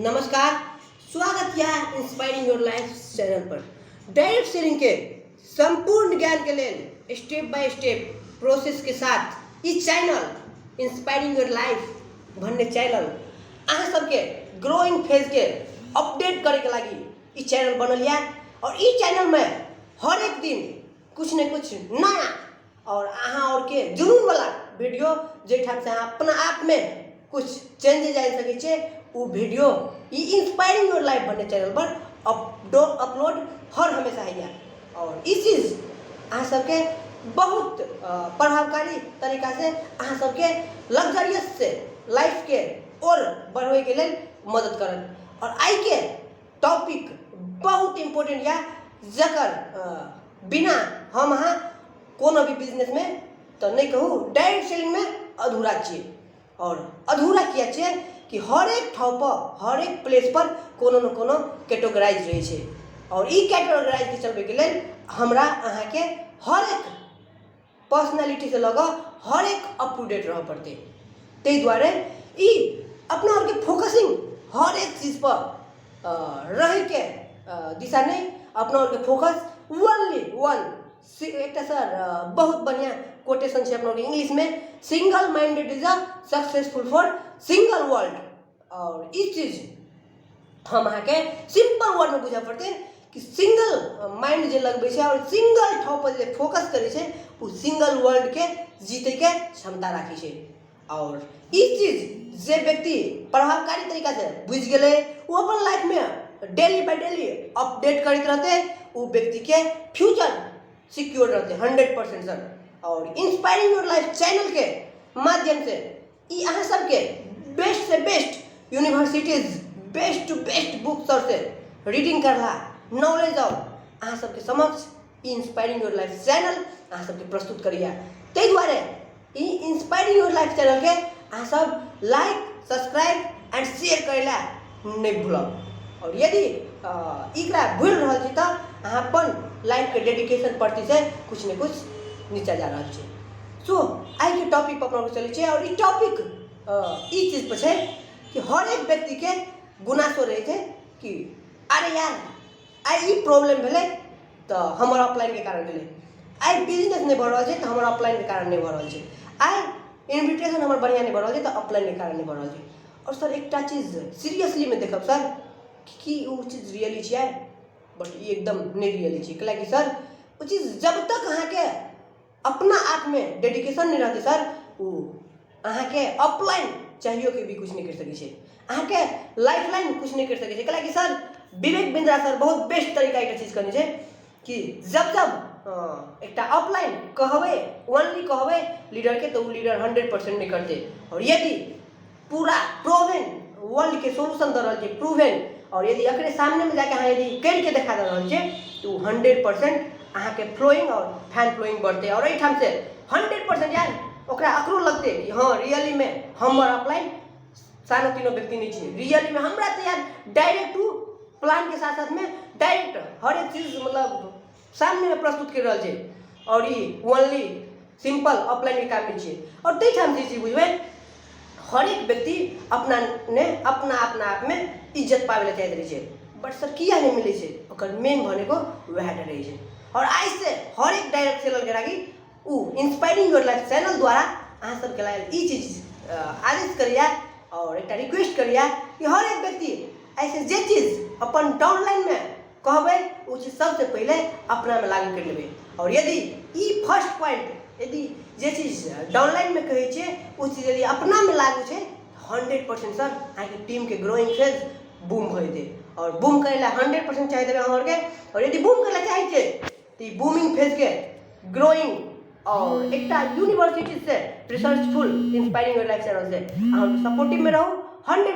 नमस्कार, स्वागत यह inspiring your life channel per. Direct selling के संपूर्ण ज्ञान के लेल स्टेप बाय स्टेप प्रोसेस के साथ ई चैनल इंस्पायरिंग your life भन्ने चैनल अहाँ सबके ग्रोइंग फेज के अपडेट करे के लागि ई चैनल बनल या। और ई चैनल में हर एक दिन कुछ ने कुछ नया और अहाँ और के जुनून वाला वीडियो जाहिठाम से अहाँ अपना आप में कुछ चेंजेज आनि सकै छियै, ओ वीडियो ई इंस्पायरिंग your life भन्ने चैनल पर अपलोड हर हमेशा होइए। और ई चीज अहाँ सबके बहुत प्रभावकारी तरीका से अहाँ सबके लग्जरियस से लाइफ के और बढ़बैके लेल मदद करत। और आइके टॉपिक बहुत इम्पोर्टेंट या जकर बिना हम अहाँ कोनो भी बिजनेसमे तऽ नहि कहू डायरेक्ट सेलिंगमे अधूरा छियै। और अधूरा किया छियै कि हरेक ठाउँ पर हरेक प्लेस पर कोनो ने कोनो कैटेगराइज रहै छै। और ई कैटेगराइजके चलबैके लेल हमरा अहाँके हरेक पर्सनैलिटीसँ लऽ कऽ हरेक अप टू डेट रहऽ पड़तै। ताहि दुआरे ई अपना आरके फोकसिंग हरेक चीजपर रहैके दिशा नहि, अपना आरके फोकस ओनली वन। एकटा सर बहुत बढ़िआँ कोटेशन छै अपना आरके इंग्लिशमे, single minded is a successful for single world. आओर ई चीज हम अहाँके सिम्पल वर्डमे बुझऽ पड़तै कि सिंगल माइंड जे लगबै छै आओर सिंगल ठाउँ पर जे फोकस करै छै ओ सिंगल वर्ल्डके जीतैके क्षमता राखै छै। आओर ई चीज जे व्यक्ति प्रभावकारी तरीकासँ बुझि गेलै ओ अपन लाइफमे डेली बाय डेली अपडेट करैत रहतै, ओ व्यक्तिके फ्यूचर सिक्योर रहतै 100% सर। आओर इंस्पायरिंग your life चैनलके माध्यमसँ ई अहाँ सबके best Se best universities best to best book सबसे रीडिंग करला नॉलेज और अहाँ सबके समक्ष ई इंस्पायरिंग your life channel अहाँ सबके प्रस्तुत करैया। ताहि दुआरे ई इंस्पायरिंग your life चैनलके अहाँ सब लाइक सब्सक्राइब एंड शेयर करै ला नहि भूलब। और यदि एकरा भूलि रहल छी तऽ अहाँ अपन लाइफके डेडिकेशन प्रति से कुछ ने कुछ नीचा जा रहल छी। सो आइके टॉपिक पर अपना चलै छियै। और ई टॉपिक ई चीज पर छै कि हर एक व्यक्तिके गुनासो रहै छै कि अरे यार आइ ई प्रॉब्लम भेलै तऽ हमर अपलाइनके कारण भेलै, आइ बिजनेस नहि भऽ रहल छै तऽ हमर अपलाइनके कारण नहि भऽ रहल छै, आइ इन्विटेशन हमर बढ़िआँ नहि भऽ रहल छै तऽ अपलाइनके कारण नहि भऽ रहल छै। आओर सर एकटा चीज सीरियसलीमे देखब सर कि ओ चीज रियली छियै, बट ई एकदम नहि रियली छियै। कैलाकि सर ओ चीज जब तक अहाँके अपना आपमे डेडिकेशन नहि रहतै सर, ओ अहाँके अपलाइन चाहियो के भी कुछ नहि करि सकै छै, अहाँके लाइफ लाइन कुछ नहि करि सकै छै। कैलाकि सर विवेक बिंद्रा सर बहुत बेस्ट तरीका एकटा चीज कहने छै कि जब जब एकटा अपलाइन कहबै, ओनली कहबै लीडरके, तऽ ओ लीडर 100% नहि करतै। और यदि पूरा प्रूवेन वर्ल्डके सोल्यूशन दऽ रहल छै प्रूवेन, और यदि एकरे सामनेमे जाके अहाँ यदि करिके देखा दऽ रहल छियै तऽ ओ 100% अहाँके फ्लोइंग और फैन फ्लोइंग बढ़तै। और एहिठामसँ 100% यार ओकरा अकरो लगतै कि हँ रियलीमे हमर अपलाइन सानो तीनो व्यक्ति नहि छियै, रियलीमे हमरा तऽ यार डायरेक्ट ओ प्लानके साथ साथमे डायरेक्ट हर एक चीज मतलब सामनेमे प्रस्तुत करि रहल छै। और ई ओनली सिम्पल अपलाइनके काम नहि छियै। और ताहिठाम जे चीज बुझबै, हर एक व्यक्ति अपना ने अपना अपना आपमे इज्जत पाबै लए चाहैत रहै छै, बट सर किया नहि मिलै छै, ओकर मेन भनेको वएह टा रहै छै। और आइसँ हर एक डायरेक्ट सेलरके लागि ओ इंस्पायरिंग your life channel द्वारा अहाँ सबके लेल ई चीज आदेश करैया और एकटा रिक्वेस्ट करैया कि हर एक व्यक्ति ऐसे जे चीज अपन डाउनलाइनमे कहबै ओ चीज सबसँ पहिले अपनामे लागू करि लेबै। और यदि ई फर्स्ट पॉइंट यदि जे चीज डाउनलाइनमे कहै छियै ओ चीज यदि अपनामे लागू छै 100% सर अहाँके टीमके ग्रोइंग फेज बूम भऽ जेतै। और बूम करै लए 100% चाहि देबै अहाँ आरके। और यदि बूम करै लए चाहै छियै तऽ ई बूमिंग फेजके ग्रोइंग और एकटा यूनिवर्सिटी से researchful inspiring your life channel से अहाँ सपोर्टिवमे रहू 100।